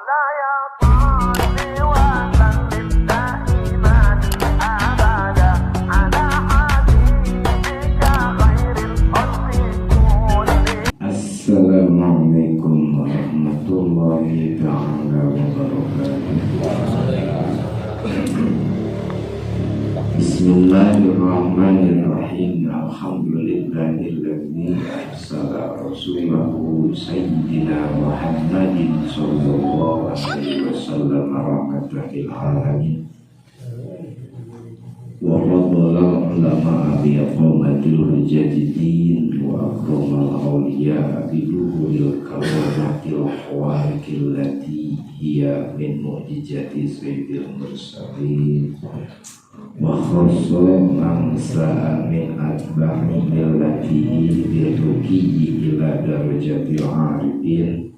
مولاي صل وسلم دائما أبدا على حبيبك خير الخلق كلهم. Assalamualaikum warahmatullahi ta'ala wabarakatuh. Bismillahirrahmanirrahim. Alhamdulillahilladzi arsala rasulahu sayyidina Muhammadin sallallahu alaihi wasallam rahmatan lil alamin wa faddala ulama bi iqamatil hujjati wa akramal awliya bi duhuril karamatil khawariqil lati hiya min mu'jizati sayyidil mursalin wa khassa man sa'a min atba'i millatihi bil ruqiyyi ila darajatil arifin.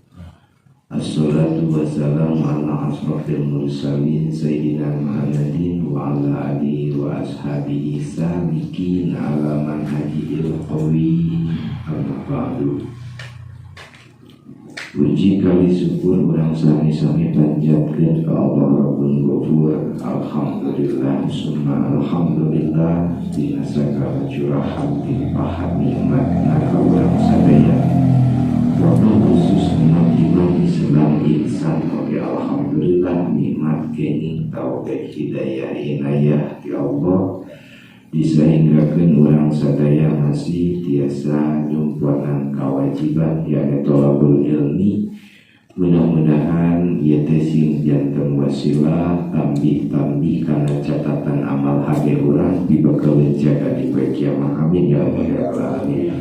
Assalatu wassalamu ala asrafil mursalin sayyidina Muhammadin wa ala alihi wa ashabihi sabiqin ala manhajil qawi, amma ba'du. Puji kali syukur urang sami-sami panjatkeun ka Allah Rabbul Ghafur. Alhamdulillah summa alhamdulillah dina sagala curahan timpahan nikmat ka urang sadaya. Wabil khusus nikmat iman, Islam, ihsan. Oke, alhamdulillah nikmat kenging taufik, hidayah, inayah ti Allah disehinggakeun urang sadaya masih tiasa nyumponan kewajiban, yakni tolabul ilmi. Mudah-mudahan ieu teh sing janten wasilah tambih-tambih kana catatan amal hade urang dibekaleun jaga di poe kiamat. Amin ya Allah ya rabbal alamin.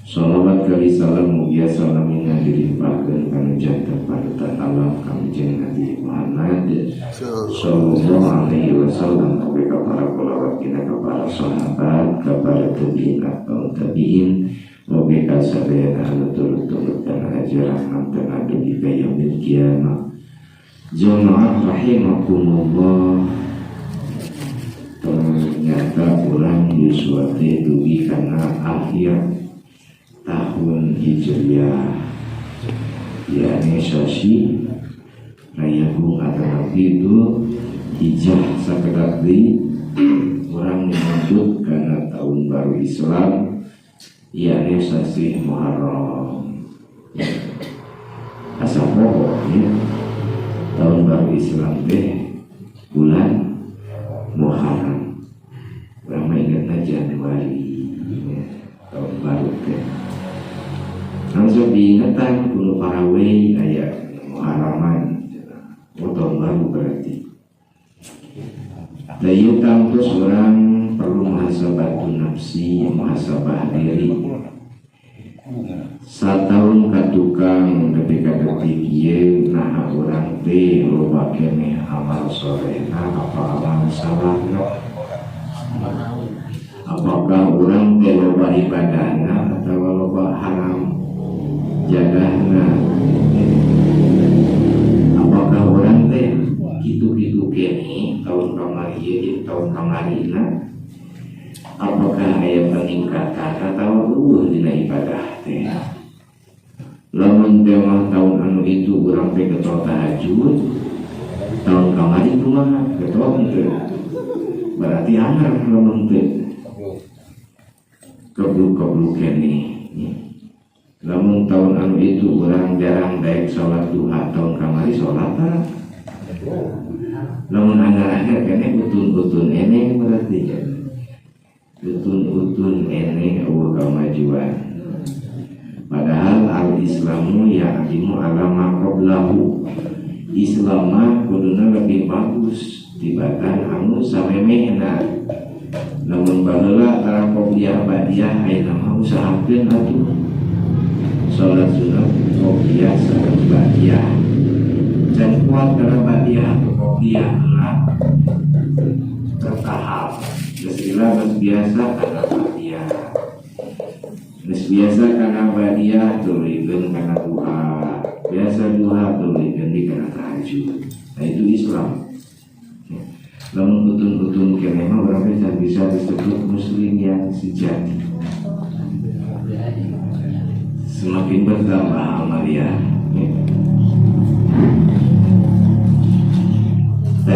Salawat kali salam mugia salamina dilimpahkeun kana janten panutan alam, Kangjeng Nabi Muhammad sallallahu alaihi wasallam, oge ka para kulawargina, ka para sahabat, ka para tabi'in atau tabi'in, oge ka sadayana anu turut-turut kana ajaran mantan dugi ka yaumil kiamah. Jamaah rahimakumullah, ternyata urang yuswa teh dugi kana akhir tahun Hijriah, yakni sasi Rayagung atau itu Hijjah. Sakedap deui urang menuntut karena tahun baru Islam, yakni sasi Muharram. Asa poho ya, tahun baru Islam teh bulan Muharram. Urang mah ingatna Januari ya, tahun baru teh langsung diingetan kulo parawei aya Muharraman. Oh, tahun baru berarti. Dan ieu tangtos urang perlu muhasabah nafsi, muhasabah diri. Satahun ka tukang nepi ka detik ieu, naha urang teh loba keneh amal solehna apa amal salahna? Apakah urang teh loba ibadahna atau loba haram jadahna? Apakah urang teh kitu-kitu keneh tahun kamari ieu jeung tahun kamarina, apakah aya peningkatan atau euweuh dina ibadah teh? Lamun teh mah tahun anu itu urang teh getol tahajud, tahun kamari kumaha, getol henteu? Berarti anger. Lamun teu, kebluk-kebluk keneh ya. Lamun tahun anu itu urang jarang daek sholat duha, tahun kamari sholat tah? Lamun anger-anger keneh, utun-utun keneh, berarti ya utun-utun keneh, euweuh kamajuan. Padahal al islamu ya'dimu ala ma qablahu. Islam mah kuduna lebih bagus tibatan anu samemehna. Lamun baheula tara qobliyah ba'diyah, ayeuna mah usahakeun atuh salat sunat qobliyah sareng ba'diyah. Can kuat kana ba'diyah atau qobliyah lah, bertahap. Geus lila, geus biasa kana ba'diyah, geus biasa kana ba'diyah, tuluykeun kana duha, biasa duha, tuluykeun di kana tahajud. Nah, itu Islam. Lamun utun-utun keneh mah berarti bisa disebut muslim yang sejati. Semakin bertambah amalia ya.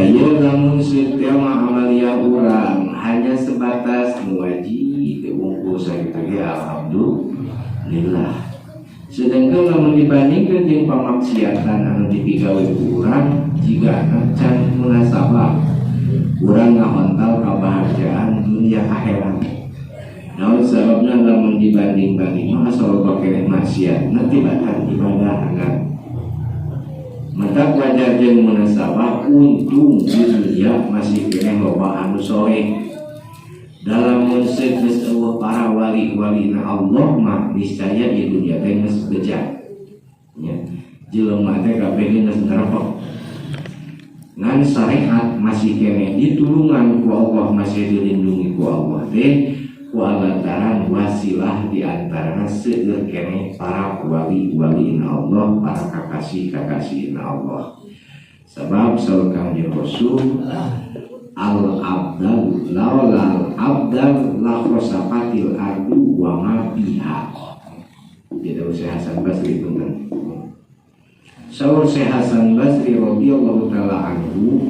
Ieu lamun setiap amalia urang hanya sebatas nu wajib teu wungkul sakitu ge alhamdulillah. Sedangkan lamun dibandingkeun jeung pamaksiatan anu dipigawe ku urang jigana can munasabah urang ngahontal kabahagiaan dunia akhirat. Naon sababna lamun dibanding-banding mah asal loba keneh maksiat nanti bahkan ibadah agan mata wajar jeung munasabah untung di dunia masih keneh loba anu soleh. Dalam munseut geus eueuh para wali-walina Allah mah niscaya di dunia teh geus bejat nya, jelema teh kabeh geus ngerepek. Ngan syariat masih keneh ditulungan ku Allah, masih dilindungi ku Allah teh ku lantaran wasilah diantarana seueur keneh para wali-wali Allah, para kakasih-kakasih Allah. Sebab saur Kangjeng Rasul al abdal laulal abdal la khasafatil ardu wa ma fiha. Jadi Syekh Hasan Basri punten. Saur Syekh Hasan Basri radhiyallahu taala anhu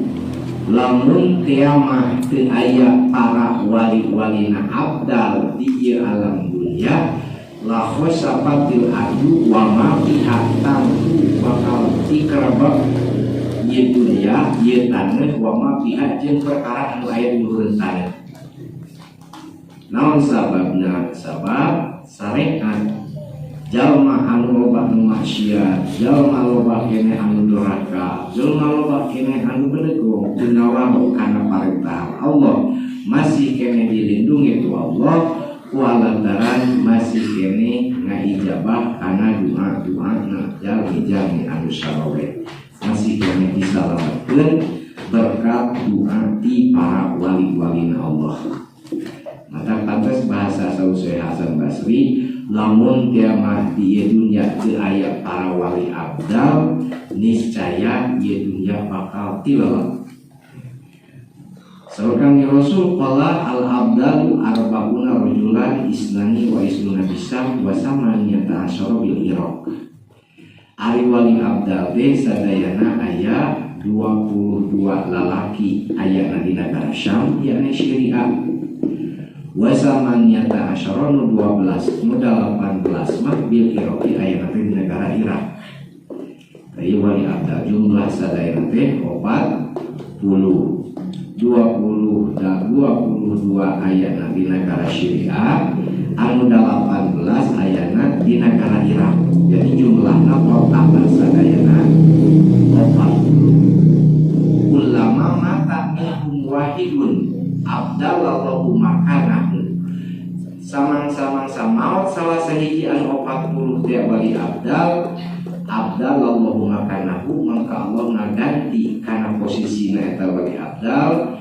lamun kiamah teu aya para wali-walina abdal di ieu alam dunia la khasafatil ardu wa ma fiha, tangtu bakal dikerebek ieu dunia ieu taneuh wa ma fiha jeung perkara anu aya di luhureun taneuh. Naon sababna? Sabab syariat jalma anu loba nu maksiat, jalma loba keneh anu doraka, jalma loba keneh anu bedegong gunawan kana parentah Allah masih keneh dilindungi ku Allah ku lantaran masih keneh ngaijabah kana doa-doana jalmi-jalmi anu saleh, masih keneh disalametkeun berkat doa ti para wali-walina Allah. Maka pantas bahasa saur Syekh Hasan Basri lamun kiamah di ieu dunia teu aya para wali abdal niscaya ieu dunia bakal tilelep. Saur Kangjeng Rasul qala al abdalu arbauna rajulan isnani wa isnuna bisam wa samaniyata asyara bil Iraq. Ari wali abdal teh sadayana aya 22 lalaki ayana di negara Syam yakni Syria. Wa samaniyata asyara nu 12 nu 18 mah bil Iraqi ayana teh di negara Irak. Ari wali abdal jumlah sadayana teh 40. 20 dan 22 ayana di negara Syria, anu 18 ayana di negara Irak. Jadi jumlahna total sadayana 40. Ulama mata minhum wahidun abdalallahu makanahu. Samang-samang samaot salah sahiji anu 40 teh wali abdal, abdalallahu makanahu, maka Allah ngaganti kana posisina eta wali abdal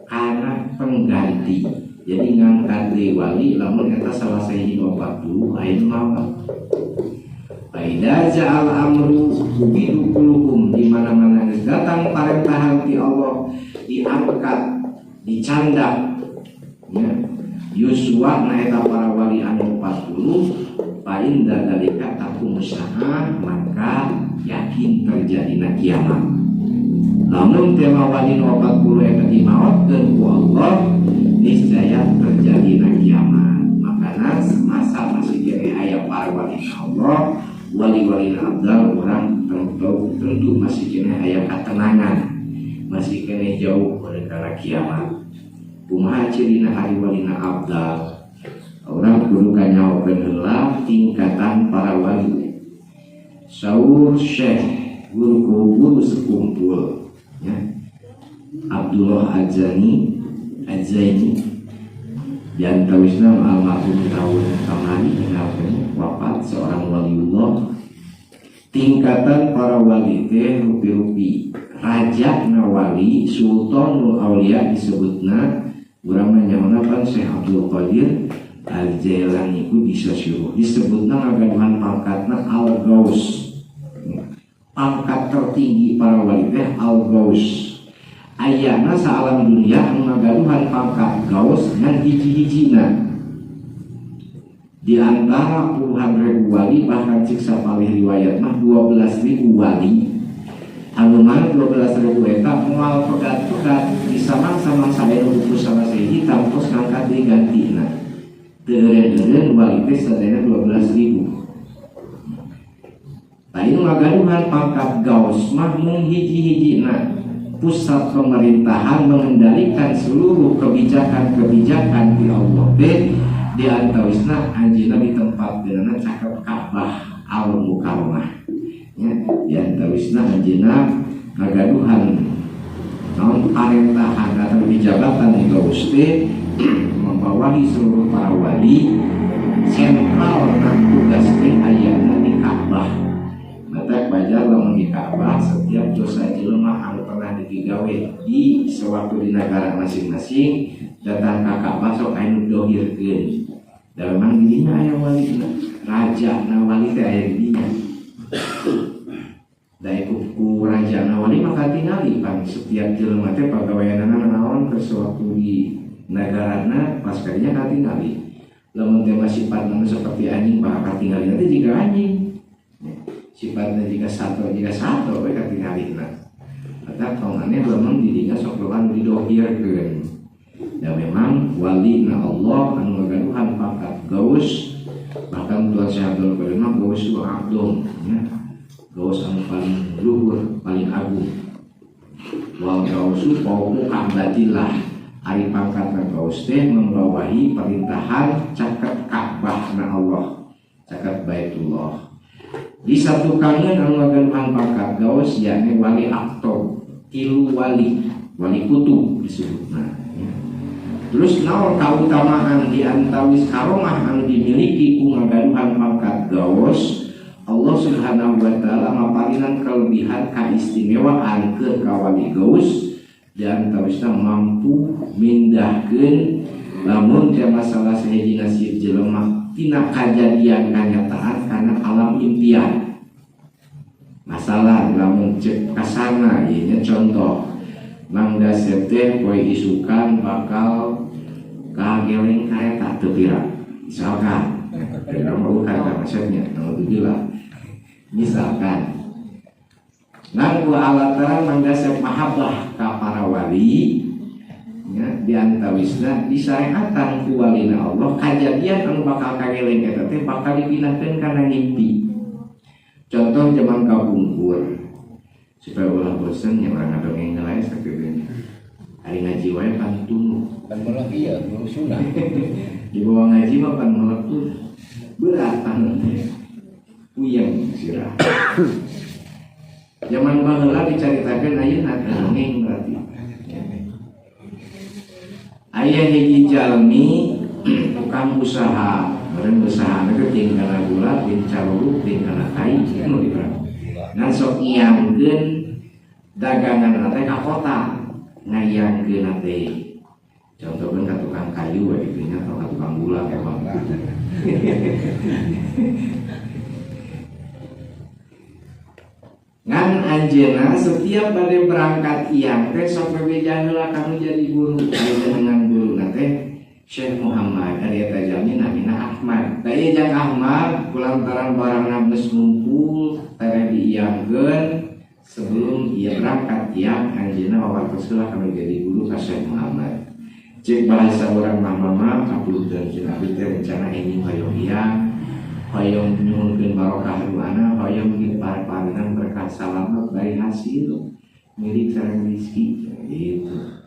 kana pengganti. Jadi ngangkat deui wali lamun eta salah sahiji 40 aya nu maot. Faida ja'al amru ubidu kuluhum, di mana-mana geus datang parentahan ti Allah diangkat, dicandak ya. Yuswa na eta para wali anu 40 fa inda dalika taqumu saah, maka yakin terjadina kiamat. Lamun tema wali nu 40 eta dimaotkeun ku Allah niscaya terjadina kiamat. Makana semasa masih kene aya para wali Allah, wali-wali abdal, orang tentu masih kene aya katenangan, masih kene jauh dari kiamat. Kumaha cirina ari walina abdal? Orang kudu kanyahokeun heula tingkatan para wali. Saur Syekh guru guru sekumpul ya, Abdullah Azani Azaini dan tawisna almarhum tahun kamari wafat, seorang waliullah. Tingkatan para wali teh rupi-rupi raja na wali, sultanul aulia disebutna. Urang mah nyaona pan Syekh Abdul Qadir Al-Jailani ku bisa syuruh disebutna ngagaduhan pangkatna Al-Gaus. Pangkat tertinggi para wali teh Al-Gaus. Ayana saalam dunia anu ngagaduhan pangkat Gaus ngan hiji-hijina. Di antara puluhan ribu wali, bahkan cik sapalih riwayat mah 12.000 wali. Anu mah 12.000 eta moal pegat-pegat di samang-samang sae buku salah sahiji tangtos ngangkat deui gantina. Teu eureun-eureun wali teh sadayana 12.000. Lain ngagaduhan pangkat gaus mah mung hiji-hijina pusat pemerintahan mengendalikan seluruh kebijakan-kebijakan di Allah teh di antawisna anjeunna ditempatkeunana cakep Ka'bah Al-Mukarramah nya di antawisna anjeunna ngagaduhan naon parentahan atau jabatan gaus teh membawahi seluruh para wali sentral na tugas teh ayana di Ka'bah. Mata wajar lamun di Ka'bah setiap dosa jelema anu pernah digawe di sewaktu di negara masing-masing datang ka Ka'bah sok aya nu dohirkeun. Da memang dirinya aya wali, raja na wali teh aya di dinya. Da ku raja na wali maka tingali pan setiap jelema teh pagaweanana naon keur sewaktu di negarana pas kadinya katingali. Lamun teh sifatna seperti anjing bakal katingali nanti jika anjing. Sifatnya jika satu we katingalina. Mata tong aneh lamun di dinya sok loba didohirkeun. Da memang wali na Allah anu ngagaduhan pangkat gaus bahkan Tuhan Syekh Abdul Qadir mah gaus itu abdul nya. Gaus anu paling luhur, paling agung. Wal gausu fauqu ka'batillah. Ari pangkat na gaus teh membawahi perintahan caket Ka'bah na Allah, caket Baitullah. Di satu kangen anu ngagaduhan pangkat gaus yakni wali aktob, tilu wali, wali kutub disebutna ya. Terus naon kautamaan di antawis karomah anu dimiliki ku ngagaduhan pangkat gaus, Allah Subhanahu wa taala maparinan kelebihan kaistimewaan ke ka wali gaus di antawisna mampu mindahkeun lamun teh masalah sahiji nasib jelema tina kajadian kanyataan kana alam impian. Masalah lamun cek kasarna ieu nya contoh Mang Dasep teh poe isukan bakal kageleng kareta teu pira misalkan teu mau kareta maksudnya naudzubillah misalkan ngan ku alataran Mang Dasep mahabbah ka para wali nya di antawisna disareatan ku walina Allah kajadian anu bakal kageleng eta teh bakal dipindahkeun kana ngimpi. Contoh zaman kapungkur supaya ulah bosen nya urang ngadongeng heula sakitu. Ari ngaji wae pan tunu. Pan melek ieu nu sunah. Di bawah ngaji mah pan melek tuh berat pan teh. Puyeng sirah. Zaman baheula dicaritakeun ayeuna dongeng berarti. Aya hiji jalmi tukang usaha, meureun usahana teh jeung kana gula, jeung caruruk, jeung kana kai, nu diperang. Ngan sok ngiyangkeun dagangan teh ka kota, ngayangkeun teh. Contohkeun ka tukang kayu we kitu nya atau ka tukang gula emang. Ngan anjeunna setiap bade berangkat iang teh sok bebeja heula ka nu jadi guru, aya dengan guruna teh Syekh Muhammad ari eta jalmi namina Ahmad. Da ieu jang Ahmad kulantaran barangna geus ngumpul tereh diiangkeun sebelum ia berangkat iang anjeunna wawartos heula ka nu jadi guru ka Syekh Muhammad. Cek bahasa urang mah mama kabulkeun cenah abdi teh rencana enjing hoyong iang hoyong nyuhunkeun barokah duana hoyong diparparinan berkah salamet bari hasil milik sareng rezeki gitu.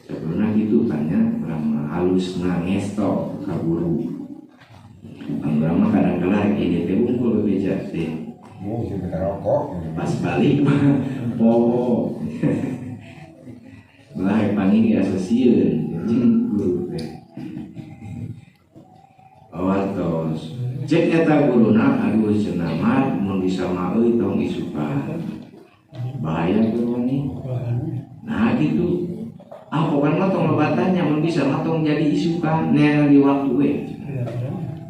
Sebenarnya gitu kan ya, urang mah halusna ngesto ka guru. Urang mah kadang-kala rek ini teh unggul bebeja teh. Oh, sing kita rokok. Pas balik mah poho. Belah rek panggih ge asa sieun jeung guru teh. Awartos. Cek eta guruna aduh cenah mah mun bisa mah euy tong isukan. Bahaya guru nih. Nah gitu. Ah pokoknya mah tong lebatannya mun bisa mah tong jadi isukan neangan di waktu we.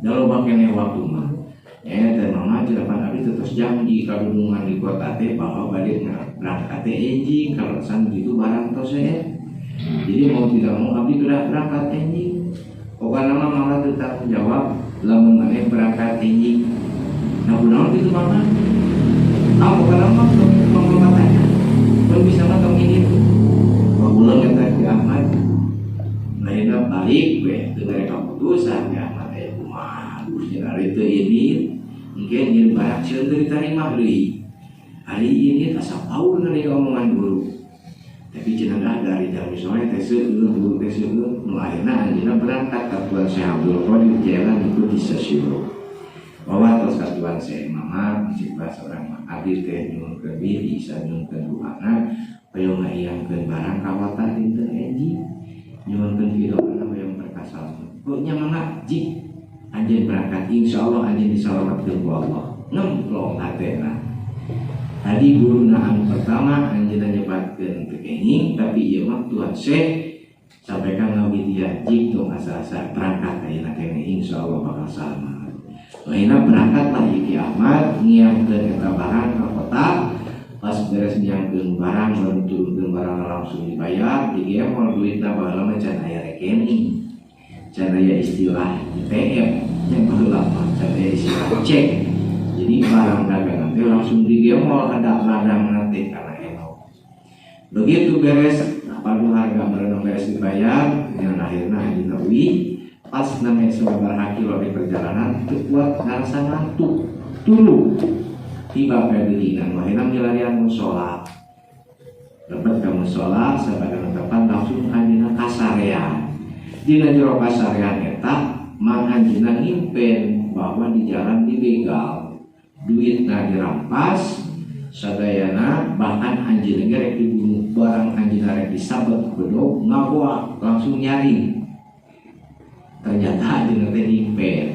Da loba keneh waktu mah. Teh mama jelapan abdi terus janji kadudungan di kota teh bahwa bade berangkat teh enjing kalau san gitu barang tos ya. Jadi mau tidak mau abdi kedah berangkat enjing. Pokoknya mah mama teu tanggung jawab lamun maneh berangkat enjing. Nah kunaon kitu mama? Ah pokoknya mah tong mama tanya. omongan sieun teu diterima deui. Hari ini asa paur ngadenge omongan guru. Tapi cenah dah dari jalmi soleh teh seueur, guru teh seueur, nu akhirna anjeunna berangkat ka Tuan Syekh Abdul Qadir Jailani di Sasyiro. Bawa tos ka Tuan Syekh, "Mama, musibah seorang mah abdi teh nyuhunkeun diri, bisa nyuhunkeun duana, hoyong ngaiangkeun barang ka kota dinten enjing. Nyuhunkeun pidoana hoyong berkah salamet." "Oh nya mangga jik, anjeun berangkat, insyaallah anjeun disalametkeun ku Allah." Ngemplong hatena. Tadi guru anu pertama anjeunna nyebatkeun teu kenging, tapi ieu mah Tuan Syekh sampai ka ngawidian, "Jik, tong asa-asa, berangkat ayeuna keneh, insyaallah bakal selamat." Akhirnya berangkatlah Ki Ahmad ngiangkeun eta barang ke kota. Pas beres ngiangkeun barang, baru turunkeun barang langsung dibayar di mau duitna. Baheula mah can aya rekening, can aya istilah ITM yang baheula mah, can aya istilah cek. Jadi barang dagangan teh langsung digemol ada ladang nanti karena enok. Begitu beres padu harga merenung beres dibayar yang akhirnya anjeunna uih. Pas namanya sababaraha kilo di perjalanan teu kuat, ngarasa ngantuk, turu. Tiba ke geuningan, akhirnya milarian musola, dapat ke musola sebagai tempat langsung anjeunna kasarean. Dina jero kasarean eta mang anjeunna ngimpen bahwa di jalan dibegal, duitna dirampas sadayana, bahkan anjeunna ge rek dibunuh, barang anjeunna rek disabet bedog ngaboa langsung nyaring. Ternyata anjeunna teh ngimpen.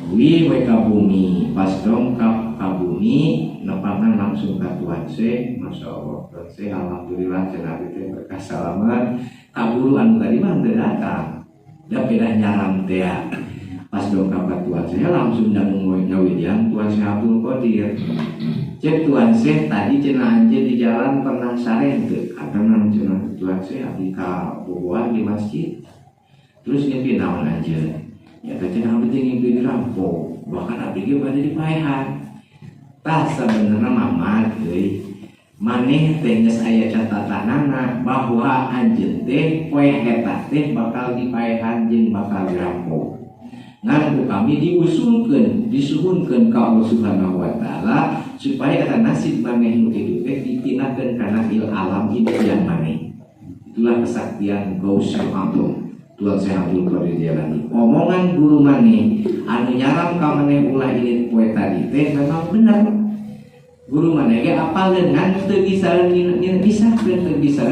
Wih we ka bumi, pas dongkap ka bumi nepangan langsung ka Tuan Syekh. "Masya Allah, Tuan Syekh, alhamdulillah," cenah, "abdi teh berkah salamet." Ka guru anu tadi mah teu datang da beda nyaram teh. Pas dongkap ka Tuan Syekh langsung dangu ngawidian Tuan Syekh Abdul Qadir. Cek Tuan Syekh, "Tadi cenah anjeun di jalan pernah sare teu?" "Katenan," cenah Tuan Syekh, "abdi kaboboan di masjid." "Terus ngimpi naon anjeun?" "Ya teh," cenah, "abdi teh ngimpi dirampok, bahkan abdi ge bade dipaehan." Tah, sabenerna mamat euy, maneh teh geus aya catatanana bahwa anjeun teh poe eta teh bakal dipaehan jeung bakal dirampok. Ngan ku kami diusulkeun, disuhunkeun ka Allah Subhanahu wa Taala supaya eta nasib maneh nu kitu teh dipindahkeun kana il alam impian maneh. Itulah kesaktian Gausul A'zam Tuan Syekh Abdul Qadir Jailani. Omongan guru maneh anu nyaram ka maneh ulah ini poe tadi teh memang benar. Guru maneh ge apal ngan teu bisa misahkeun, teu bisa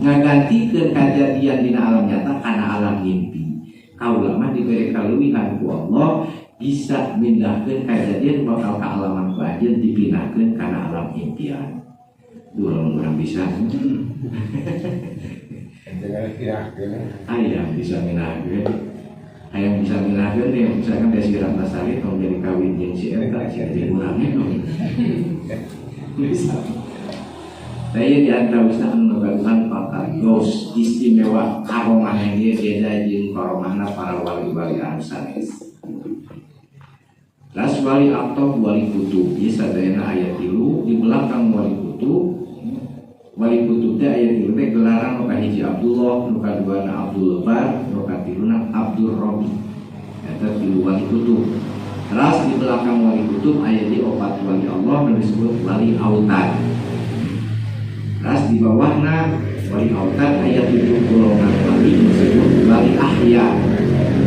ngagantikeun kajadian dina alam nyata kana alam mimpi. Kaula mah diberi kaluwihan ku Allah bisa mindahkeun kajadian bakal ka alaman ku anjeun dipindahkeun kana alam impian. Duh, lamun urang bisa. Jangan pindahkeun. Hayang bisa mindahkeun. Hayang bisa mindahkeun teh misalkan Desi Ratnasari tong jadi kawin jeung si eta, si jadi urangnya dong. Bisa. Saya di antara anu ngagaduhan pangkat gaus istimewa, karomah dia beda jeung karomahna para wali-wali anu sanes. Las wali atau wali kutub, ieu sadayana aya tilu di belakang wali kutub. Wali kutub teh aya tilu teh gelaran, nu kahiji Abdullah, nu kaduana Abdul Bar, nu katiluna Abdul Robi. Eta tilu wali kutub. Terus di belakang wali kutub aya di opat wali Allah nu disebut wali autad. Terus di bawahna wali autad aya tujuh golongan wali disebut wali ahya.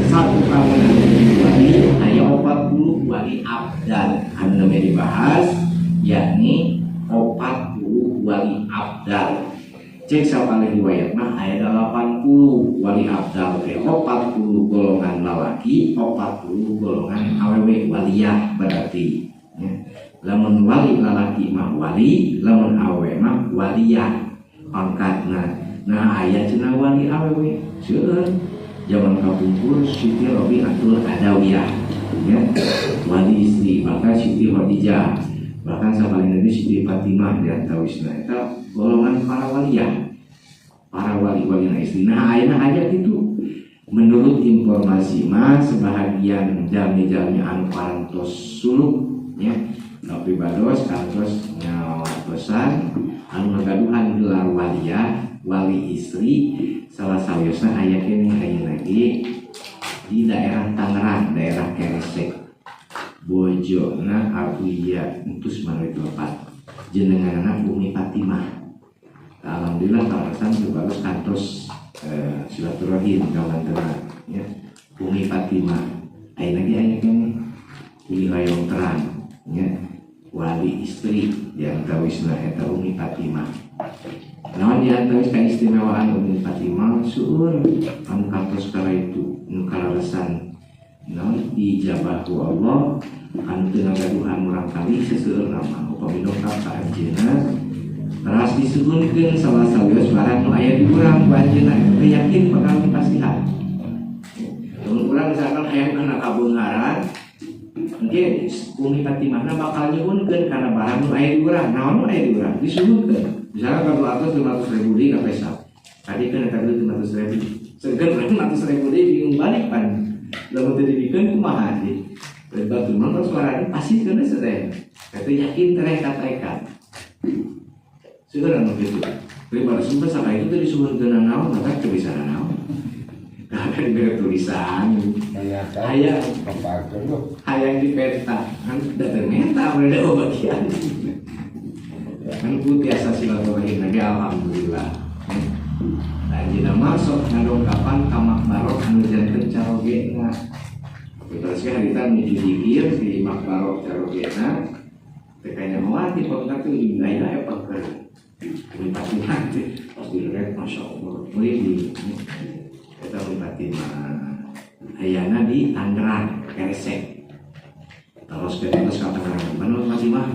Satu kawan wali aya 40 wali abdal anu namanya dibahas, yakni 40 wali abdal. Cek sapalih riwayat mah aya 80 wali abdal teh, 40 golongan lalaki, 40 golongan awewe, waliyah berarti ya. Lamun wali lalaki mah wali, lamun awewe mah waliyah pangkatna. Nah, aya cenah wali awewe seueur zaman kapungkur, Siti Robiatul Adawiyah ya, wali istri, bahkan Siti Khadijah, bahkan sapalih Nabi Siti Fatimah di antawisna. Eta golongan para waliyah, para wali-wali na istri. Nah, ayeuna aya gitu, menurut informasi mah sebahagian jalmi-jalmi anu parantos suluk ya, tapi bados kantos ngawartosan anu ngagaduhan gelar waliyah, wali istri, salah sawiosna aya keneh ayeuna ge di daerah Tangerang, daerah Keresek. Bojona Abuya entus manut lepat jenenganna Umi Fatimah. Alhamdulillah kalasan teu bagus kantos silaturahim ka mantena nya Umi Fatimah. Ayeuna ge aya keneh Umi hoyong terang nya wali istri di antawisna eta Umi Fatimah. Naon di antawis kaistimewaan Umi Fatimah seueur anu kantos kala itu nu kalaresan naon diijabah ku Allah anu teu ngagaduhan murang kali seseueur nama upami dongkap ka anjeunna teras disuhunkeun salah sawios barang nu aya di urang ku anjeunna eta yakin bakal dipasihan. Lamun urang misalkan hayang kana kabeungharan engke Umi Fatimahna bakal nyuhunkeun kana barang nu aya di urang. Naon nu aya di urang disuhunkeun. Misalkan ka 200 500 ribu deui ka pesa. Tadi kan eta duit 500 ribu. Sedengkeun urang 500 ribu deui bingung balik pan. Lamun teu dibikeun kumaha sih? Batur mah tos suarana pasti keun teh. Eta yakin tereh kataekan. Seueur anu kitu. Tapi pada sumpah sama itu teu disuhunkeun naon, maka teu bisa naon. Nah, kan dibere tulisan. Hayang hayang dipenta kan da teu menta beda bagian. Kan ku tiasa silaturahim lagi alhamdulillah. Anjeunna masuk ngadongkapan ka makbarok anu janten carogena. Terus ge harita nuju zikir di makbarok carogena teh kanyahoan di pengker teh di wilayah aya pengker. Umi Fatimah teh pas direk masya Allah merinding. Eta Umi Fatimah ayana di Tangerang Keresek. Terus ke atas ka Tangerang mana Umi Fatimah?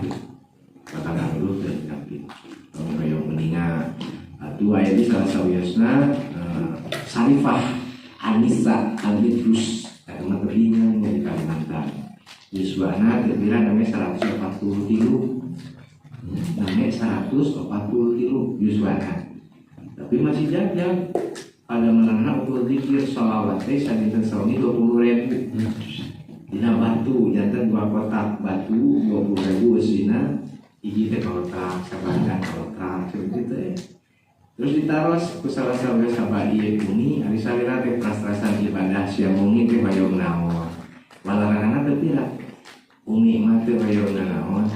Ka Tangerang dulu teh tapi lamun hoyong meninga atuh aya di salah sawiosna Sarifah Anissa Alidrus eta mah tebingan di Kalimantan. Yuswana teh pira namanya 143. Namanya 143 yuswana. Tapi masih jagjag pada menangna ukur zikir sholawat teh sadinten sawengi 20.000. Dina batu janten 2 kotak batu 20.000 eusina hiji teh kotak sabagian kotak seperti itu ya. Terus ditaros ku salah sawios sabadi ieu umi ari salira teh pras-prasan ibadah siang wengi teh hoyong naon. Walaranana teu pira. Umi mah teu hoyong naon.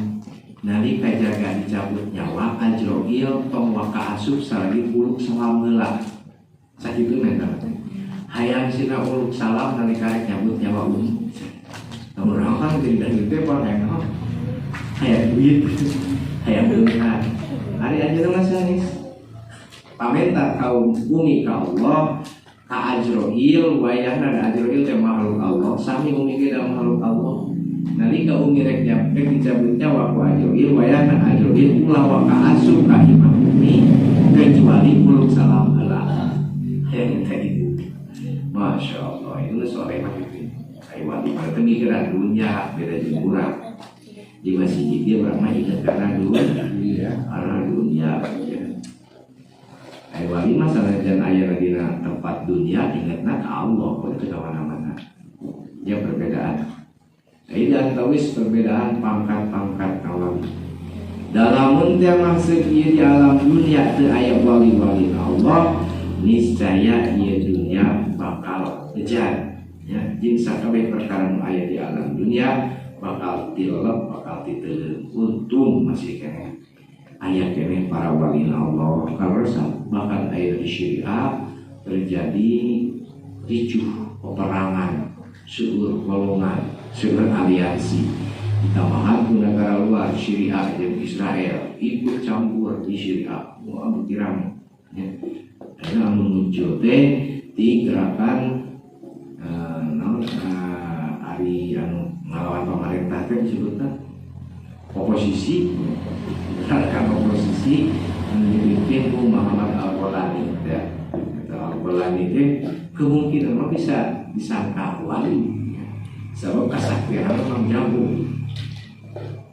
Nalika jaga dicabut nyawa Ajroil tong waka asup salagi uluk salam heula. Sakitu menta teh. Hayang sina uluk salam nalika rek nyabut nyawa umi. Lamun urang kan jadi dan teh pan hayang naon? Hayang duit. Hayang beunghar. Ari anjeunna mah sanes. Pamenta kaum umi ka Allah ka Ajroil wayahna da Ajroil teh makhluk Allah sami umi ge da makhluk Allah. Nalika umi rek rek dicabut nyawa ku Ajroil wayahna Ajroil ulah waka asup ka imah umi kecuali uluk salam heula. Hayang teh itu. Masya Allah itu sore mah gitu. Ayo wali mah teh mikiran dunya beda jeung urang. Di masjid dia urang mah inget karena dunya. Iya. Karena dunya. Ayo wali mah sanajan aya dina tempat dunia ingetna ka Allah kok teu ka mana-mana. Ya perbedaan. Jadi antawis perbedaan pangkat-pangkat wali. Dalam teh maksud ieu di alam dunia teu aya wali-wali Allah, niscaya ieu dunia bakal kejar. Ya, jeung sakabeh perkara nu aya di alam dunia bakal tilep, bakal titeuleum. Untung masih keneh aya keneh para wali Allah. Kaleresan bahkan aya di Syria terjadi ricuh peperangan, seueur golongan, seueur aliansi. Ditambahan ku negara luar Syria jeung Israel ikut campur di Syria. Wah, beuki rame. Ya. Ayeuna anu muncul teh di gerakan naon ari anu ngalawan pemerintah teh disebutna oposisi. Gerakan oposisi anu dipimpin ku Muhammad Al-Golani ya. Eta Al-Golani teh kemungkinan mah bisa disangka wali. Sebab kasaktian memang jauh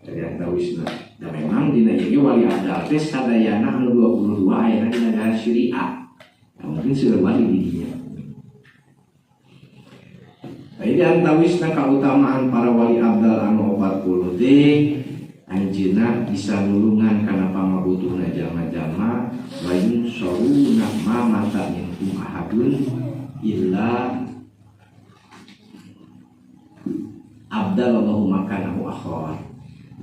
dari antawisna. Dan memang dina ieu wali abdal teh sadayana anu 22 ayana di negara Syria. Nah, mungkin seueur wali di dinya. Nah, ini antawisna kautamaan para wali abdal anu 40 teh anjeunna bisa nulungan kana pangabutuhna jalma-jalma wa yunsuruna ma mata minkum ahadun illa abdalallahu makanahu akhar.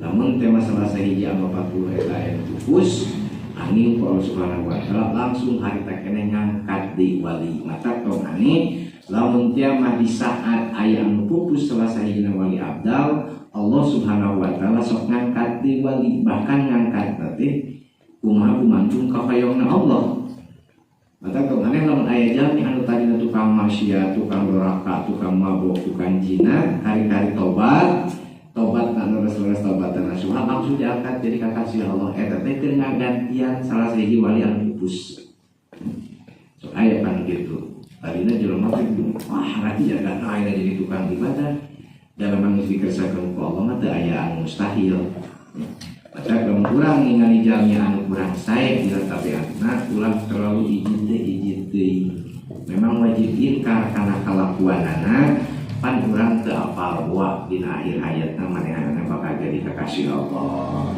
Lamun teh masalah sahiji anu 40 eta aya pupus angin ku Allah Subhanahu wa taala langsung harita keneh ngangkat deui wali. Mata tong aneh lamun tia mah di saat aya anu pupus salah sahijina wali abdal, Allah Subhanahu wa taala sok ngangkat deui wali, bahkan ngangkat teh kumaha gumantung ka hoyongna Allah. Mata tong aneh lamun aya jalmi anu tadina tukang maksiat, tukang doraka, tukang mabok, tukang zina, kari-kari tobat, tobat na leres-leres tobat nasuha langsung diangkat jadi kakasih Allah. Eta teh keur ngagantian salah sahiji wali anu pupus. Sok aya pan kitu. Tadina jelema teh wah rati jaga ayeuna jadi tukang ibadah. Dan memang geus dikersakeun ku Allah mah teu aya anu mustahil. Maka lamun urang ningali jalmi anu kurang sae dina tabiatna, ulah terlalu ijid teh ijid teuing. Memang wajib inkar kana kalakuanana, pan urang teu apal boa dina akhir hayatna manehanana bakal jadi kakasih Allah.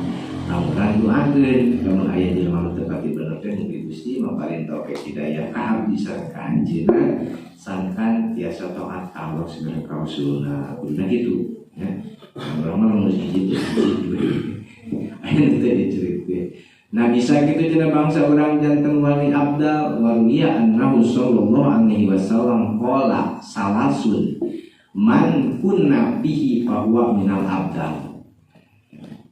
Namun urang doakeun lamun aya jelema nu teu pati bener teh mugi Gusti maparin taufik hidayah ka abdi sareng ka anjeunna sangkan tiasa taat ka Allah sareng ka Rasulna. Kuduna kitu ya. Urang mah lamun ijid teh ijid we. Aya teh diceritakeun. Nah bisa gitu cenah bangsa urang janten wali abdal waruya annahu sallallahu alaihi wasallam qala salasun man kunna fihi fahuwa minal abdal.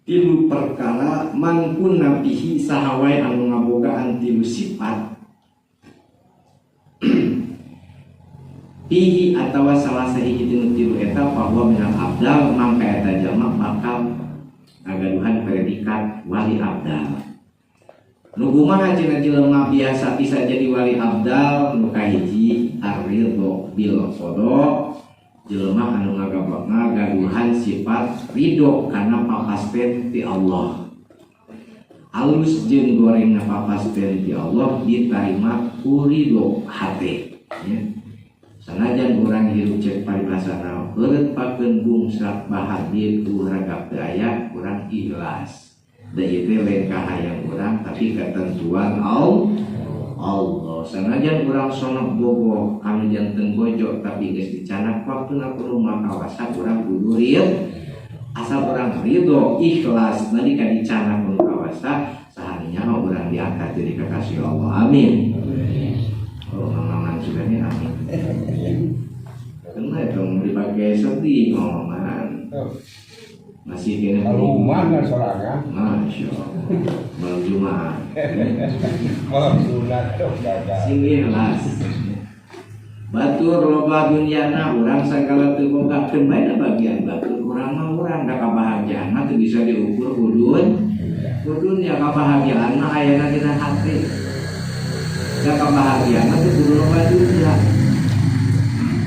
Tilu perkara man kunna fihi saha wae anu ngabogaan tilu sifat fihi atawa salah sahiji tinu tilu eta fahuwa minal abdal, mangka eta jalma bakal ngagaduhan predikat wali abdal. Nu kumaha cenah jelema biasa bisa jadi wali abdal? Nu kahiji ar-ridho bil qada, jelema anu ngagaduhan sifat ridho kana papasten ti Allah. Alus jeung gorengna papasten ti Allah ditarima ku ridho hate ya. Sanajan urang hirup cek paribasana heureut pakeun bungsa bahagia ku ragap teu aya, urang ikhlas. Da ieu teh lain kahayang urang tapi ketentuan Allah. Sanajan urang sonok bogoh anu janten bojo tapi geus dicanak waktuna kudu makawasa urang kudu ridho. Asal urang ridho ikhlas nalika dicanak kudu kawasa saharinya mah urang diangkat jadi kekasih Allah. Amin. Oh, mangan sugane amin. Kena itu mau dipakai sedih ngomongan. Masih kena rumah kan sorangan. Masya Allah. Malam Jumat. Malam sunat dong gagal. Sing ikhlas. Batur loba dunyana urang sagala teu bogakeun bae bagian batur urang mah urang da kabahagiaan mah teu bisa diukur kudun. Kudun ya kabahagiaan mah ayana dina hati. Da kabahagiaan mah teu kudu loba dunya.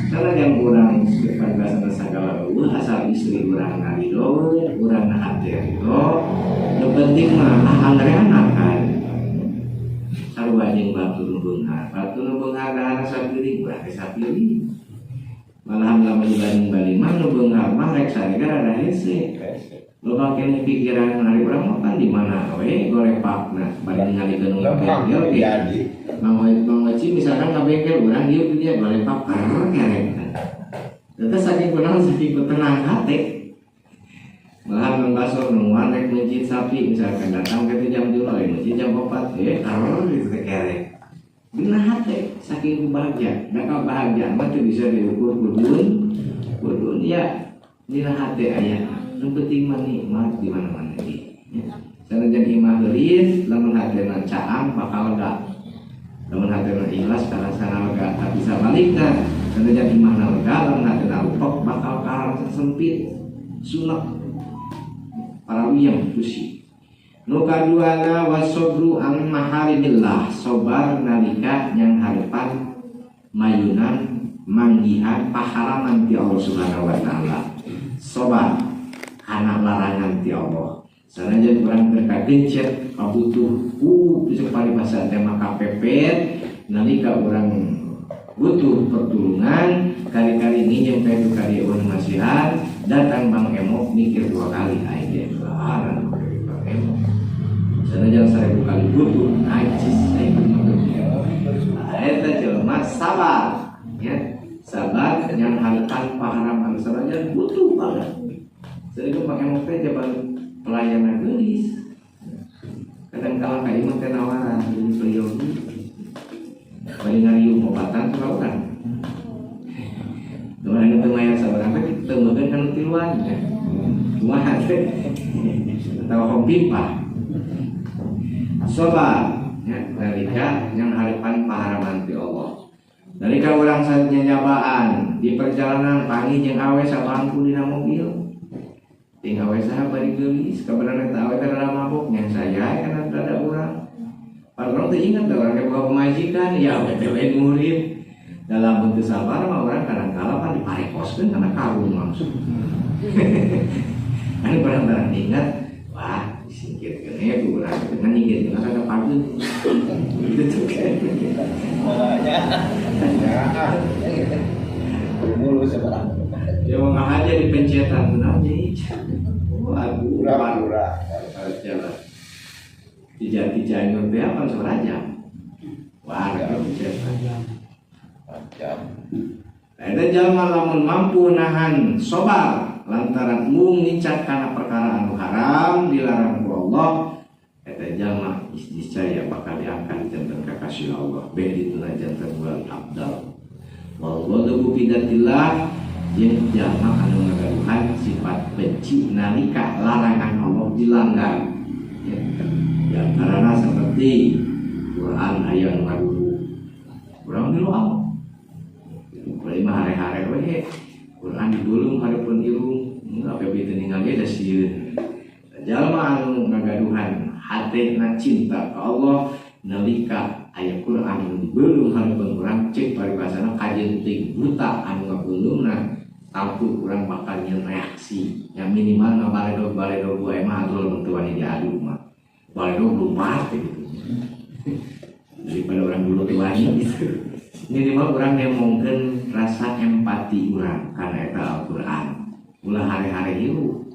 Karena yang urang paribasana sagala eueuh asal istri urang ngarido, urang hate ridho. Nu penting mah angreana kan. Sarua jeung batur nu beunghar. Batur nu beunghar dahana sapiring, urang teh sapiring. Malahan lamun dibanding-banding mah nu beunghar mah rek sarega rada hese. Loba keneh pikiran ari urang mah kan di mana we gorepakna bari ningalikeun nu bengkel ge. Mang Oci misalkan ka bengkel urang ieu dia gorepak ker kerek. Eta saking kunaon saking tenang hate. Malahan Mang Basor nungguan rek mencit sapi misalkan datang ke jam 2 rek mencit jam 4 ker gitu teh kerek. Dina hate saking bahagia. Da kabahagiaan mah teu bisa diukur kudun. Kudun ya dina hate aya. Nu penting mah nikmat di mana-mana ge. Ya. Sanajan imah heurin lamun hatena caang bakal lega. Lamun hatena ikhlas karasana lega, tapi sabalikna sanajan imahna lega lamun hatena rupek bakal karasa sempit, sunek, para uyang pusing. Nu kaduana wasobru an maharimillah, sobar nalika yang harepan mayunan manggihan paharaman ti Allah Subhanahu wa taala. Sobar kana larangan ti Allah. Sanajan urang teu kagencet kabutuh ku bisa paribasa teh mah kapepet nalika urang butuh pertulungan kali-kali nginjem ka itu kali eueuh masihan datang Bang Emok mikir dua kali aing ge larang Bang Emok. Sanajan 1000 kali butuh najis aing mah. Eta jelema sabar ya. Sabar yang harapan paharaman sanajan butuh banget. Sedengkeun Pak Emok teh jaban pelayanan geulis. Kadang kala ka imah teh nawaran jadi priyogi. Bari ngariung obatan salah urang. Teman anu teu mayar saurang teh teu meukeun kana tiluan ya. Kumaha teh? Atawa hompimpa. Sobar ya, nalika yang harapan paharaman ti Allah. Nalika urang nyanyabaan di perjalanan panggih jeung awe sabangku dina mobil. Ting awe saha bari geulis, kabeneran eta awe teh rada mabok nya saya kana rada urang. Padahal urang teu inget da urang teh boga pamajikan, ya awe teh lain murid. Dalam bentuk sabar mah urang kadang kala pan diparekoskeun kana karung langsung. Anu barang-barang ingat, wah disingkirkeun ya ku urang dengan nyingkirkeun kana pageun. Gitu kan. Ya. Mulu sebarang. Ya mau aja di pencetan benar aja. Oh, aduh, Pura-pura. Jalan. Di Jati Cianjur teh apa Suraja? Wah, ada pencetan. Jam. Nah, eta jalma lamun mampu nahan sobar lantaran mung nincak kana perkara anu haram dilarang ku Allah, eta jalma niscaya bakal diangkat janten kakasih Allah, beh dituna janten wali abdal. Wal ghadabu fi dzatillah jeung jalma anu ngagaduhan sifat benci nalika larangan Allah dilanggar. Ya, di antarana seperti Quran aya anu ngaduhu. Urang milu Allah. Mulai mah hare-hare we Quran dibulung hareupeun irung, apa teu ningali da sieun. Jalma anu ngagaduhan hatena cinta ka Allah nalika aya Quran anu dibelung hareupeun urang cek paribasana kajeun teuing buta anu ngabelungna tangtu urang bakal nyeun reaksi yang minimal ngabaledog-baledog wae mah atuh lamun teu wani diadu mah. Baledog lompat gitu. Daripada orang dulu teu wani gitu. Minimal urang nemongkeun rasa empati urang kana eta Al-Qur'an. Ulah hare-hare hirup.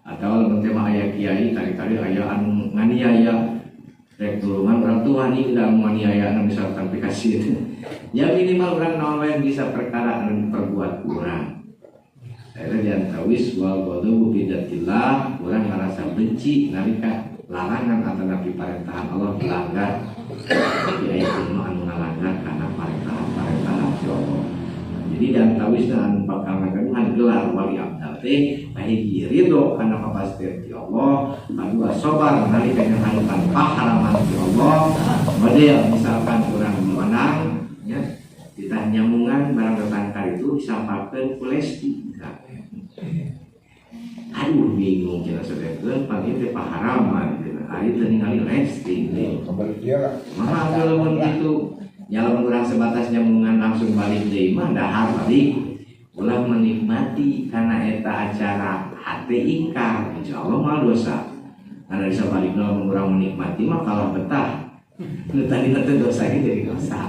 Atau lamun teh mah aya kiai kali-kali aya anu nganiaya rek tulungan urang tuh wani da nganiaya anu misalkan pikasieun. Ya minimal urang naon wae bisa perkara anu diperbuat ku urang. Eta diantawis wal ghadabu bi dzatillah, urang ngarasa benci nalika larangan atau nabi parentahan Allah dilanggar. Di ayat ini anu ngalanggar karena parentahan-parentahan si Allah. Jadi diantawisna anu bakal ngagaduhan gelar wali abdal teh kahiji ridho kana kapastian ti Allah, kadua sobar nalika ngahalukan paharaman ti Allah. Model misalkan urang meunang ya ditah nyamungan barang datang ka ditu disampakeun ku Lesti misalkan. Aduh bingung cenah sabekeun panggil teh paharaman cenah. Ari teu ningali Lesti teh. Kembali dia lah. Mahal kalau mun kitu. Ya lamun urang sebatas nyamungan langsung balik deui mah dahar balik. Ulah menikmati karena eta acara hate ingkar, insyaallah mah dosa. Karena bisa balik lamun urang menikmati mah kalah betah. Nu tadi teh dosa ge jadi dosa.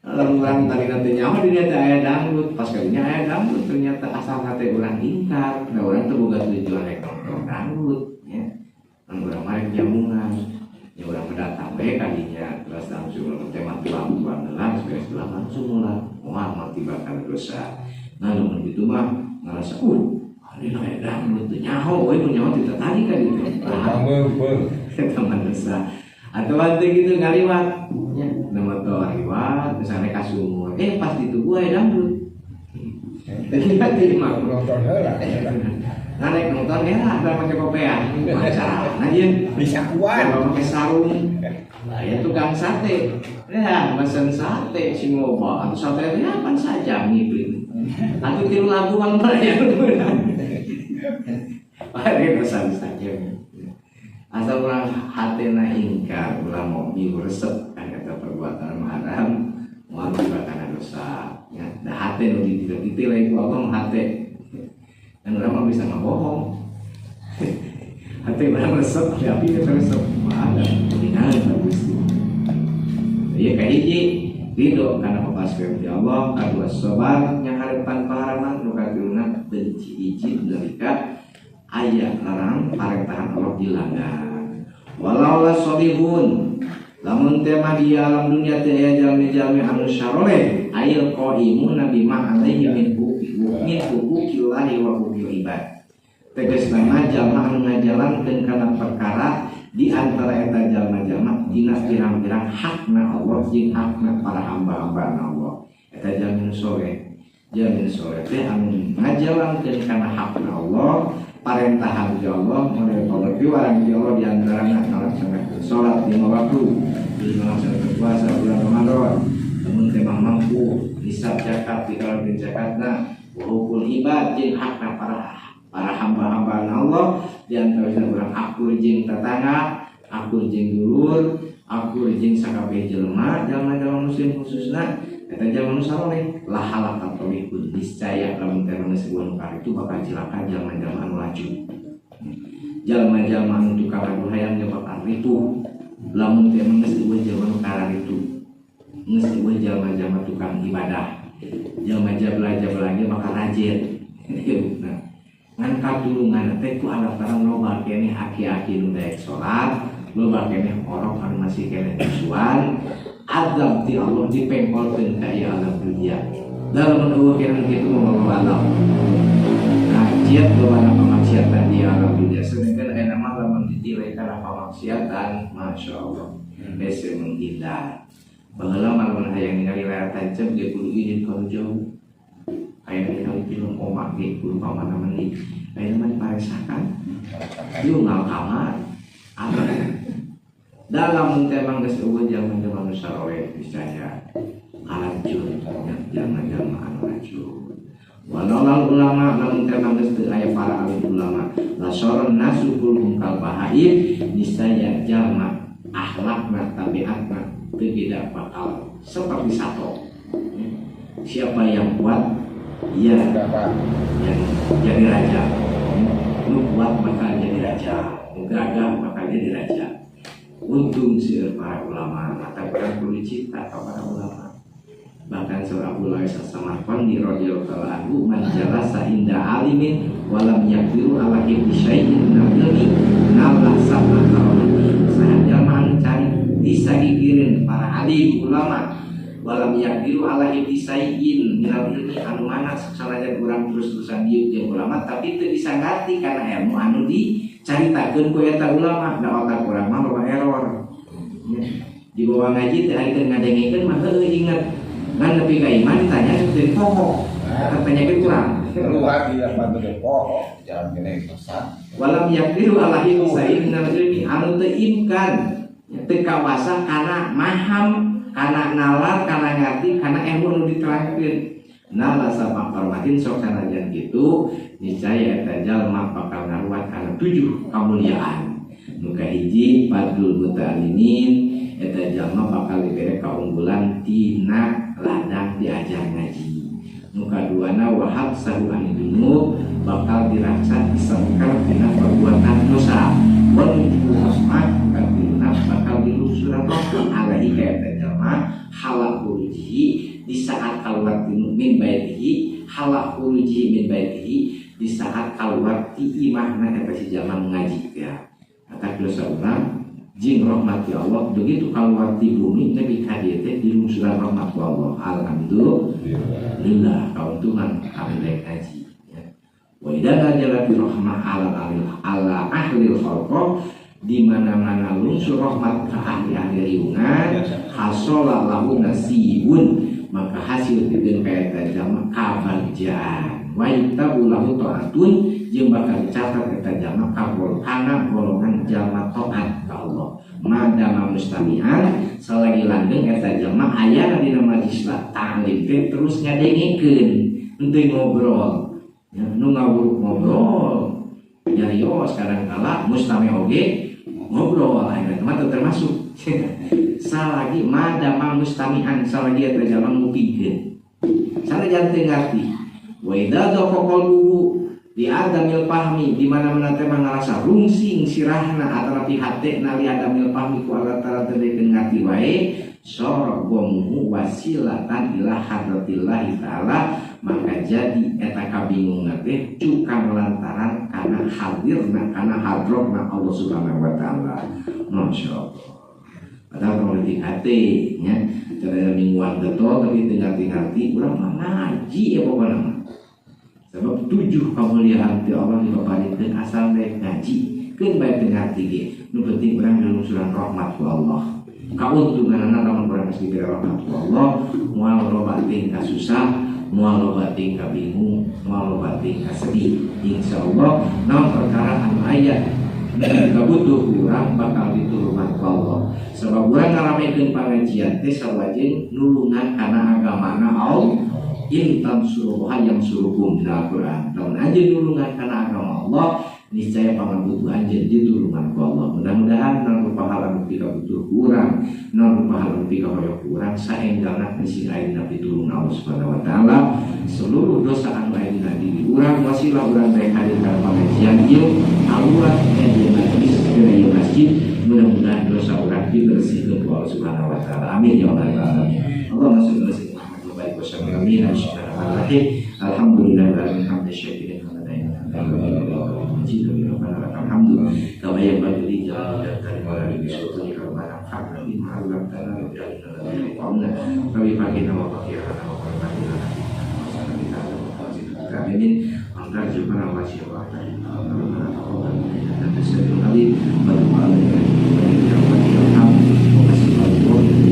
Lamun urang tadi teh nyawa di dieu teh aya dangdut, pas kalinya aya dangdut ternyata asal hate urang ingkar, da urang teu boga tujuan rek nonton dangdut nya. Lamun urang mah rek nyamungan. Ya urang mah datang we kadinya terus langsung lamun teh mah tuang-tuang heula beres tuang langsung ulah moal mah tibakan dosa. Nah lamun kitu mah ngarasa hari aya dangdut teu nyaho we mun nyaho teu tadi ka ditu. Bang. Eta mah dosa. Atau teh kitu ngaliwat nya na motor liwat misalnya ka sumur pas ditugu aya dangdut. Teu hati mah Nonton heula. Nah, naik nonton ya, ada pakai kopean. Maca, nah dia Bisa kuat. Kalau pakai sarung, nah ya tukang sate. Ya, mesen sate si ngoba. Atau sate itu apa saja ngipin. Atau tiru lagu bang bayar. Mari pesan saja. Asal orang hatena ingkar, ulah mau resep kan kata perbuatan haram, mau karena dosa. Ya, nah hate nu dititik lagi ku Allah hate. Dan orang mah bisa ngebohong. Hati orang resep, tapi kita resep. Mah ada tinggal bagus. Iya kayak hiji ridho karena kepastian di Allah, kedua sobar yang harapan paharaman, nu katiluna benci izin nalika aya larang parentahan Allah dilanggar. Walau la solihun lamun teh mah di alam dunia teh aya jalmi-jalmi anu syaroleh ayil qaimun bima alaihi min min huquqillahi wa huquqil ibad. Tegasna mah jalma anu ngajalankeun kana perkara di antara eta jalma-jalma dina pirang-pirang hakna Allah jeung hakna para hamba-hamba Allah. Eta jalmi nu soleh. Jalmi nu soleh teh anu ngajalankeun kana hakna Allah, parentahan ti Allah, mulai piwarang ti Allah di antarana ngalaksanakeun salat 5 waktu, ngalaksanakeun puasa bulan Ramadan, lamun teh mampu nisab zakat dikeluarkeun zakatna, wa huququl ibad jeung hakna para hamba-hamba Allah di antara urang akur jeung tatangga, akur jeung dulur, akur jeung sakabeh jelema, jalma-jalma muslim khususna eta jalma nu saleh lah halaka tolihun niscaya lamun teh geus nu itu bakal cilaka jalma-jalma anu laju. Jalma-jalma anu tukang lagu hayang nyebakan ripuh lamun teh geus eueuh jalma nu kararitu. Geus eueuh jalma-jalma tukang ibadah. Jalma jabla-jabla ge bakal rajin. Nah, ngan katulungan teh ku lantaran loba keneh aki-aki nu daek salat, loba keneh orok anu masih keneh nyusuan, azab ti Allah dipengkolkeun ka ieu alam dunia. Lamun eueuh keneh kitu mah alam. Kajian loba kemaksiatan di alam dunia. Sedangkan aya mah lamun ditilai kana kemaksiatan, Masya Allah, hese menghindar. Baheula mah lamun hayang ningali layar tancap ge kudu izin ka jauh. Hayang ningali film omak ge kudu ka mana meni. Aya mah diparesakan. Ieu ngal kamar. Aman. Dalam temang geus eueuh jalma-jalma nu saroleh niscaya kalajur jalma-jalma anu lajur. Walau ulama lamun temang geus teu aya para alim ulama la soron nasu kulhum kal bahaim niscaya jalma akhlakna tabiatna teu tidak bakal seperti sato. Siapa yang kuat ia yang jadi raja. Nu kuat bakal jadi raja, nu gagah bakal jadi raja. Untung seueur para ulama, mata urang kudu cinta ka para ulama. Bahkan surah Abu Lais As-Samarqandi radhiyallahu ta'ala anhu man jalasa inda alimin walam yaqdiru ala hifdzi syai'in minal ilmi nala sab'a karamati. Saha jalma anu cari disagigireun para alim ulama walam yaqdiru ala hifdzi syai'in minal ilmi anu mana sanajan urang terus-terusan dieu jeung ulama tapi teu bisa ngarti kana ilmu anu dicaritakeun ku eta ulama, da otak urang mah loba error. Di bawah ngaji teh ari teu ngadengekeun mah heueuh inget. Ngan nepi ka iman ditanya teu poho. Katanya kurang. Keluar di apa teu poho, jalan kene sesat. Walam yaqdiru ala hifdzi syai'in minal ilmi anu teu imkan teu kawasa kana maham, kana nalar, kana ngarti, kana ilmu anu diterangkeun. Nala sabab hormatin sok sanajan kitu niscaya eta jalma bakal ngaruat kana 7 kamuliaan. Nu kahiji fadlul muta'allimin eta jalma bakal dibere kaunggulan tina ladang diajar ngaji. Nu kaduana wahab sahu anidunub bakal diraksa disengkar tina perbuatan dosa. Wa nujubu rahmah katiluna bakal dilusuran rahmah alaihi ka eta jalma halak hurujihi di saat keluar ti min baitihi halak hurujihi min baitihi di saat keluar ti imahna eta si jalma ngaji ya. Kata dosa urang jeung rahmat ya Allah begitu keluar ti bumi nepi ka dieu teh dilungsuran rahmat ku Allah. Alhamdulillah kauntungan kami daek ngaji ya. Wa idza nazalat rahmah ala ahlil khalqah di mana-mana lungsur rahmat ka ahli-ahli riungan hasola lahu nasibun maka hasil pikeun ka eta jalma kabagjaan wa yuktabu lahu ta'atun jeung bakal dicatat eta jalma kana golongan jalma taat ka Allah madama mustami'an salagi langgeng eta jalma aya dina majelis ta'lim teh terus ngadengekeun henteu ngobrol ya, nu ngawuruk ngobrol nyarios kadang kala mustami oge ngobrol ayeuna mah teu termasuk salagi madama mustami'an salagi eta jalma ngupingkeun sanajan teu ngarti wa idza dhaqa qalbuhu di adamil fahmi di mana-mana teh ngarasa rungsing sirahna atanapi hatena li adamil fahmi ku Allah teu ngarti wae sora gomuhu wasilatan ila hadratillahi ta'ala maka jadi eta kabingungan teh cukang lantaran kana hadirna kana hadrotna Allah Subhanahu wa taala. Masya Allah. Padahal politik hati nya cara mingguan getol tapi teu ngarti-ngarti urang mah ngaji ya pokona mah. Sebab 7 kemuliaan ti Allah dipaparinkeun asal bae ngaji, keun bae teu ngarti ge. Nu penting urang dilungsuran rahmat ku Allah. Kauntunganna lamun urang geus diberi rahmat ku Allah, moal loba teuing kasusah, moal loba teuing kabingung, moal loba teuing kasedih. Insyaallah naon perkara anu aya nu butuh urang bakal ditulungan ku Allah. Sebab urang ngaramekeun pangajian teh sawajeng nulungan kana agamana Allah. In tansurullaha yansurukum dina Al-Qur'an. Lamun anjeun nulungan kana agama Allah, niscaya pangabutuh anjeun ditulungan ku Allah. Mudah-mudahan naon pahala nu pikabutuh ku urang, naon pahala nu pikahoyong ku urang saenggalna sing aya dina pitulungan Allah Subhanahu wa taala. Seluruh dosa anu aya dina diri urang wasilah urang bae hadir kana pangajian ieu, aluan di majlis dina ieu masjid, mudah-mudahan dosa urang dibersihkeun ku Allah Subhanahu wa taala. Amin ya rabbal alamin. Allahumma shalli ala sayyidina Muhammad wa barik wa sallim. Amin. Bismillahirrahmanirrahim. Alhamdulillahirabbil alamin hamdan syakirin kama yanbaghi li jalali wa li sultanika wa anfa'na bima 'allamtana wa 'allimna wa bifaqina wa faqihana wa qarrabna amin. Antar jumpa wa syiwa rabbana taqabbal minna innaka antas samiul alim wa tub 'alaina innaka Al-Fatihah. Bismillahirrahmanirrahim.